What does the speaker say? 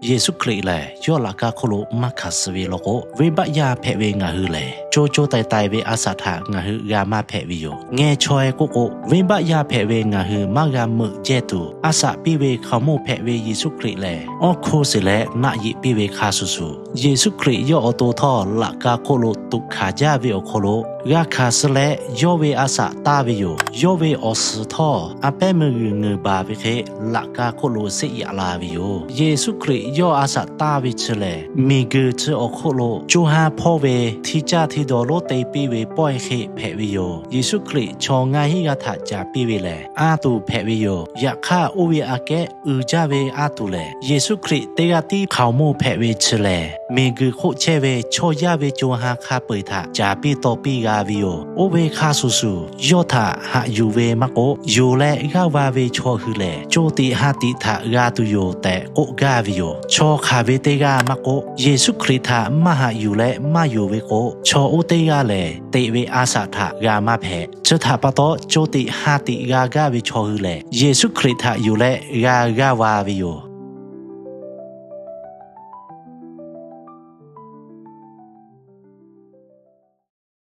Yeˍsuˆ Hkriꞈ lehˬ, yawˇ laꞈ ka hk'oˆ lo maˇ hkanˍ suh ve law k'o, venˇbaˆ yaˇ hpehꞈ ve ngaˬ hui lehˬ, co co taiˍ taiˍ ve a shaꞈ htaꞈ ngaˬ hui g'a maˇ hpehꞈ ve yoˬ. Ngeh chaweh k'oˆ k'o, venˇbaˆ yaˇ hpehꞈ ve ngaˬ hui maˇ g'a meuꞈ jehˇ tuˬ, a shaꞈ piˇ ve hkaoˍmonˇ hpehꞈ ve Yeˍsuˆ Hkriꞈ lehˬ, awˇ hkoˇ sheˍ leh naˆ yeꞈ piˇ ve hk'a shuˍ shuˍ, Yeˍsuˆ Hkriꞈ yawˇ awˬ to htawˇ laꞈ ka hk'oˆ lo tuꞈ hkanˍ jaˇ ve awˬ hk'aw lo g'a hkanˍ suh leh, yawˇ ve a shaꞈ taˇ ve yoˬ. Yawˇ ve awˬ suhˍ htawˇ, a pehˉ meuˇ g'uiˬ ngeuˍ baˬ ve hk'e, laꞈ ka hk'oˆ lo shehˆ yaꞈ la ve yoˬ. Yeˍsuˆ Hkriꞈ yawˇ a shaꞈ taˇ ve chi lehˬ, miˬguiˬ chi awˬ hk'oˆ lo co ha hpawˇ ve hti caˇ hti dawˬ lonˉ te piˇ ve pawehˇ hk'e hpehꞈ ve yoˬ. Yeˍsuˆ Hkriꞈ chaw ngaˇ hinˉ g'aˇ htaꞈ caˍ piˇ ve lehˬ, a tuˬ hpehꞈ ve yoˬ. Yaꞈ hk'aˇ, oˇ ve aꞈ kehˉ uiˍ jaˇ ve a tuˬ lehˬ, Yeˍsuˆ Hkriꞈ teˇ g'aˇ tiˉ hkaoˍmonˇ hpehꞈ ve chi lehˬ, miˬguiˬ hk'oˆ chehˇ ve chaw yaˇ ve co ha hk'a peu-eˬ htaꞈ caˍ piˇ taw piˇ g'a ve yoˬ. Oˇ ve hk'a shuˍ shuˍ, yawˇ htaꞈ haꞈ yuˬ ve maˇ k'oˆ, yonˍ leh g'aˇ va ve chaw hui lehˬ, co tiꞈ ha tiꞈ htaꞈ g'a tuˬ yoˬ tehꞈ k'oˆ gaˇ ve yoˬ. Chaw hk'aˬ ve teˇ g'aˇ maˇ k'oˆ, Yeˍsuˆ Hkriꞈ htaꞈ maˇ haꞈ yuˬ leh maˇ yonˍ ve k'o, chaw oˇ teˇ g'aˇ lehˬ, teꞈ ve a shaꞈ htaꞈ g'a maˇ hpehꞈ. Chi htaꞈ pa taw, co tiꞈ ha tiꞈ g'a gaˇ ve chaw hui lehˬ, Yeˍsuˆ Hkriꞈ htaꞈ yonˍ leh g'a g'aˇ va ve yoˬ.